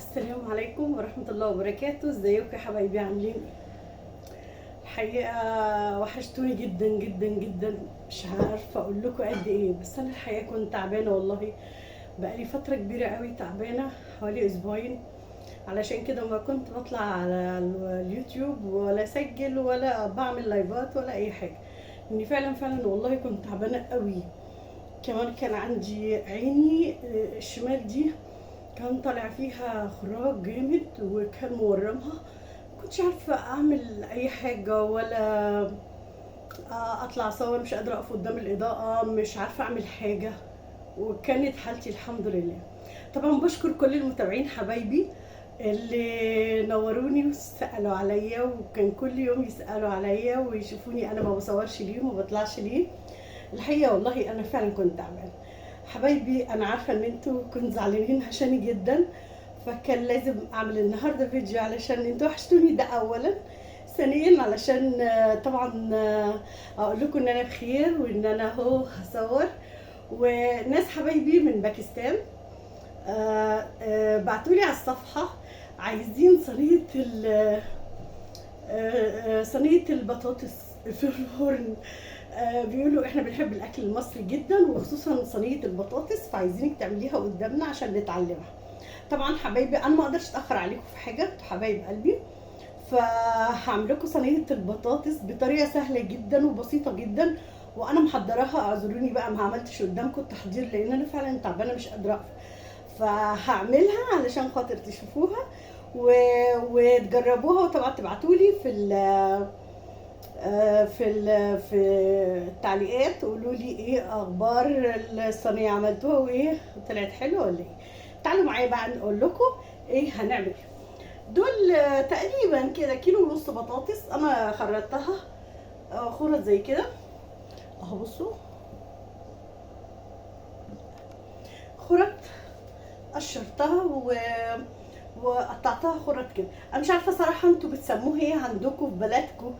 السلام عليكم ورحمة الله وبركاته. ازيكم يا حبايبي، عاملين ايه؟ الحقيقة وحشتوني جدا جدا جدا، مش عارفة اقول لكم قد ايه، بس انا الحقيقة كنت تعبانة والله، بقالي فترة كبيرة قوي تعبانة، حوالي اسبوعين. علشان كده ما كنت بطلع على اليوتيوب ولا اسجل ولا بعمل لايفات ولا اي حاجة، اني فعلا فعلا والله كنت تعبانة قوي. كمان كان عندي عيني الشمال دي كان طالع فيها خراج جامد وكان مورمها، مكنتش عارفة اعمل اي حاجة ولا اطلع اصور، مش قادرة اقف قدام الاضاءة، مش عارفة اعمل حاجة، وكانت حالتي الحمد لله. طبعا بشكر كل المتابعين حبايبي اللي نوروني وسألوا عليا، وكان كل يوم يسألوا عليا ويشوفوني انا ما بصورش ليه وما بطلعش ليه. الحقيقة والله انا فعلا كنت تعبانة حبايبي، انا عارفة ان انتوا كنتوا زعلانين عشاني جدا، فكان لازم اعمل النهاردة فيديو علشان انتوا وحشتوني، ده اولا. ثانيا علشان طبعا اقول لكم ان انا بخير وان انا اهو هصور. وناس حبايبي من باكستان بعتولي على الصفحة عايزين صينية البطاطس في الفرن. بيقولوا احنا بنحب الاكل المصري جدا وخصوصا صينية البطاطس، فعايزينك تعمليها قدامنا عشان نتعلمها. طبعا حبايبي انا ما اقدرش اتاخر عليكم في حاجة، انتوا حبايب قلبي، فهعمل لكم صينية البطاطس بطريقة سهلة جدا وبسيطة جدا، وانا محضراها. اعذروني بقى ما عملتش قدامكم التحضير لان انا فعلا تعبانة مش قادرة اقف، فهعملها علشان خاطر تشوفوها وتجربوها، وطبعا تبعتولي في التعليقات تقولوا لي ايه اخبار الصينية، عملتوها وايه طلعت حلوة ولا ايه. تعالوا معايا بقى نقول لكم ايه هنعمل. دول تقريبا كده كيلو ونص بطاطس انا خرطتها، خرط زي كده اهو، بصوا خرط قشرتها وقطعتها خرط كده. انا مش عارفه صراحة انتوا بتسموه ايه عندكم في بلدكم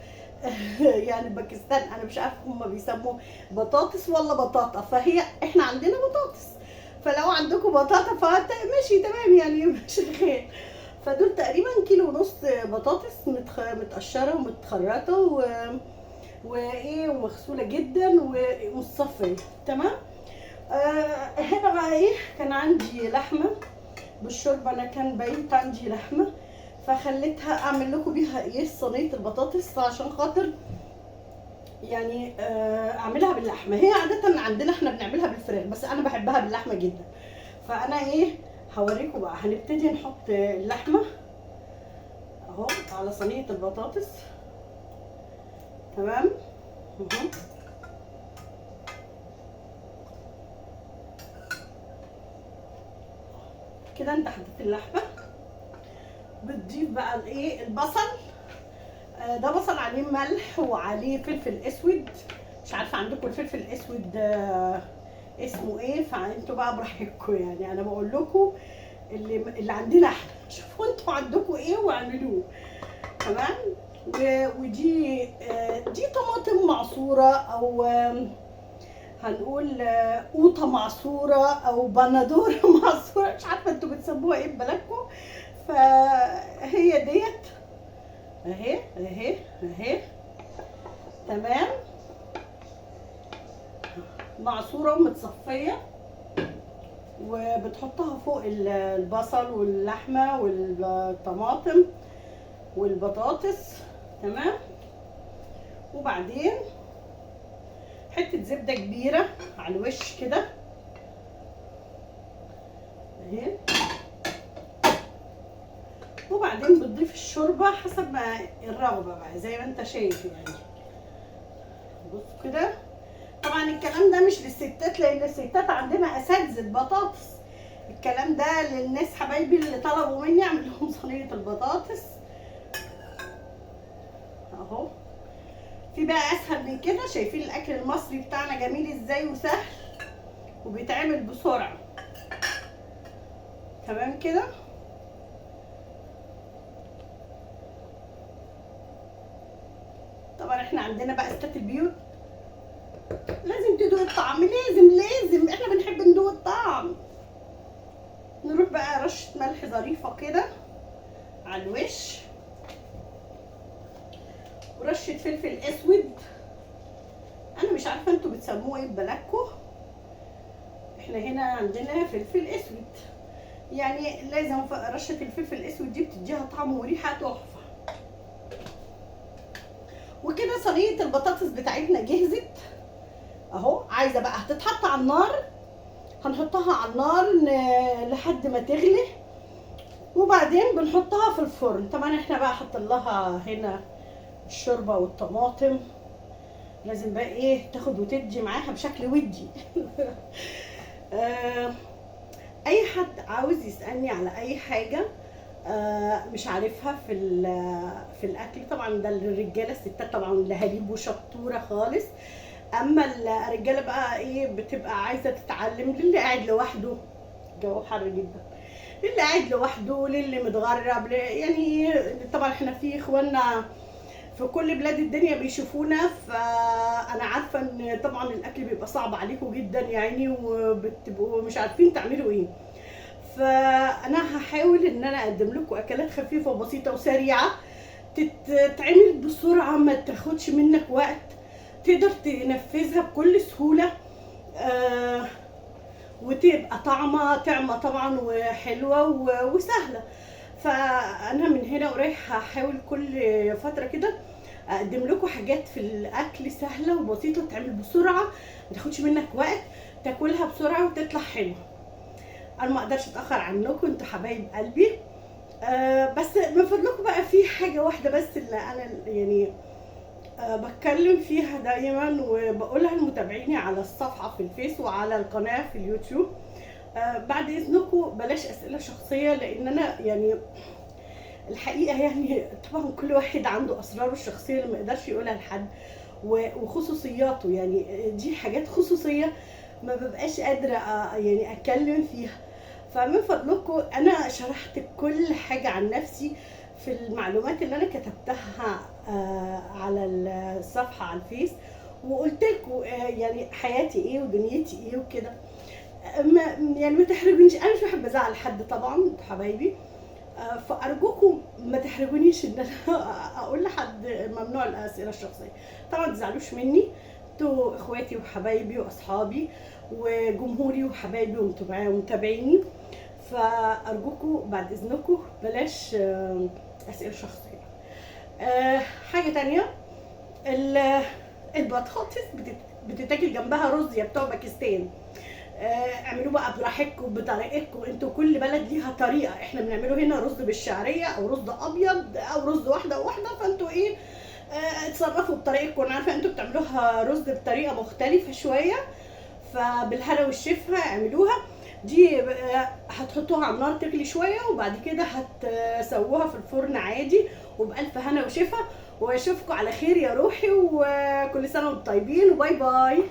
يعني باكستان، انا مش عارفه هما بيسموه بطاطس ولا بطاطا، فهي احنا عندنا بطاطس، فلو عندكم بطاطا فماشي تمام يعني مش خير. فدول تقريبا كيلو ونص بطاطس متقشره ومتخرطه ومغسوله جدا ومتصفيه تمام. هنا بقى ايه، كان عندي لحمه بالشوربه، انا كان بايت عندي لحمه فخليتها اعمل لكم بيها ايه صينية البطاطس عشان خاطر يعني اعملها باللحمه. هي عادة عندنا احنا بنعملها بالفراخ، بس انا بحبها باللحمه جدا، فانا ايه هوريكم بقى. هنبتدي نحط اللحمة اهو على صينية البطاطس تمام. كده انت حطيت اللحمة، بتضيف بقى الايه البصل، ده بصل عليه ملح وعليه فلفل اسود، مش عارفه عندكم الفلفل الاسود اسمه ايه، فانتوا بقى براحتكم يعني، انا بقول لكم اللي عندنا احنا، شوفوا انتوا عندكم ايه واعملوه تمام. ودي دي طماطم معصوره او هنقول قوطه معصوره او بندورة معصوره، مش عارفه انتوا بتسموها ايه في بلدكم، فهي ديت اهي اهي اهي تمام، معصوره ومتصفيه، وبتحطها فوق البصل واللحمة والطماطم والبطاطس تمام. وبعدين حتة زبدة كبيرة على الوش كده اهي، وبعدين بتضيف الشوربة حسب ما الرغبة بقى زي ما انت شايف يعني. بص كده، طبعا الكلام ده مش للستات لان الستات عندنا اساتذة بطاطس، الكلام ده للناس حبايبي اللي طلبوا مني اعمل لهم صينية البطاطس اهو. في بقى اسهل من كده، شايفين الاكل المصري بتاعنا جميل ازاي وسهل وبيتعمل بسرعة تمام كده. طبعا احنا عندنا بقى ستات البيوت لازم تدوق الطعم، لازم لازم احنا بنحب ندوق الطعم. نروح بقى رشه ملح ظريفة كده على الوش، ورشه فلفل اسود. انا مش عارفه انتوا بتسموه ايه ببلدكم، احنا هنا عندنا فلفل اسود، يعني لازم رشه الفلفل الاسود دي بتديها طعم وريحه تحفة. وكده صينية البطاطس بتاعتنا جهزت اهو. عايزه بقى هتتحط على النار، هنحطها على النار لحد ما تغلي، وبعدين بنحطها في الفرن. طبعا احنا بقى حاطين لها هنا الشوربة والطماطم، لازم بقى ايه تاخد وتدي معاها بشكل ودي. اي حد عاوز يسالني على اي حاجة مش عارفها في الاكل، طبعا ده للرجاله، الستات طبعا لهاليب وشطوره خالص، اما الرجالة بقى ايه بتبقى عايزه تتعلم. للي قاعد لوحده، الجو حر جدا، للي قاعد لوحده، للي متغرب، يعني طبعا احنا في اخواننا في كل بلاد الدنيا بيشوفونا، فانا عارفه ان طبعا الاكل بيبقى صعب عليكم جدا يعني، وبتبقوا مش عارفين تعملوا ايه. فانا هحاول ان انا اقدم لكم اكلات خفيفة وبسيطة وسريعة تتعمل بسرعة، ما تاخدش منك وقت، تقدر تنفذها بكل سهولة، وتبقى طعمه طبعا وحلوه وسهلة. فانا من هنا ورايح هحاول كل فترة كده اقدم لكم حاجات في الاكل سهلة وبسيطة، تتعمل بسرعة، ما تاخدش منك وقت، تاكلها بسرعة وتطلع حلوة. انا ما اقدرش اتاخر عنكم، انتوا حبايب قلبي. بس من فضلكم بقى في حاجة واحدة بس اللي انا يعني بتكلم فيها دايما وبقولها لمتابعيني على الصفحة في الفيس وعلى القناة في اليوتيوب، بعد اذنكم بلاش اسئلة شخصية، لان انا يعني الحقيقة يعني طبعا كل واحد عنده اسراره الشخصية اللي ما يقدرش يقولها لحد، وخصوصياته، يعني دي حاجات خصوصية ما ببقاش قادرة يعني اتكلم فيها. فمن فضلكم انا شرحت كل حاجة عن نفسي في المعلومات اللي انا كتبتها على الصفحة على الفيس، وقلت لكم يعني حياتي ايه ودنيتي ايه وكده. يعني ما تحرجونيش، انا مش بحب ازعل حد طبعا، انتوا حبايبي، فارجوكم ما تحرجونيش ان انا اقول لحد ممنوع الاسئلة الشخصية. طبعا ما تزعلوش مني، انتوا اخواتي وحبايبي واصحابي وجمهوري وحبايبي ومتابعيني، فارجوكم بعد اذنكم بلاش اسئلة شخصية. حاجة تانية، البطاطس بتتاكل جنبها رز يا بتوع باكستان. اعملوه بقى براحتكم بطريقتكم، انتوا كل بلد ليها طريقه. احنا بنعمله هنا رز بالشعريه او رز ابيض او رز واحدة وواحدة، فانتوا ايه اتصرفوا بطريقتكم. انا عارفه انتوا بتعملوها رز بطريقة مختلفة شوية، فبالهنا والشفا اعملوها. دي هتحطوها على النار تغلي شوية، وبعد كده هتسووها في الفرن عادي، وبألف هنا وشفا. واشوفكم على خير يا روحي، وكل سنة وانتم طيبين، و bye bye.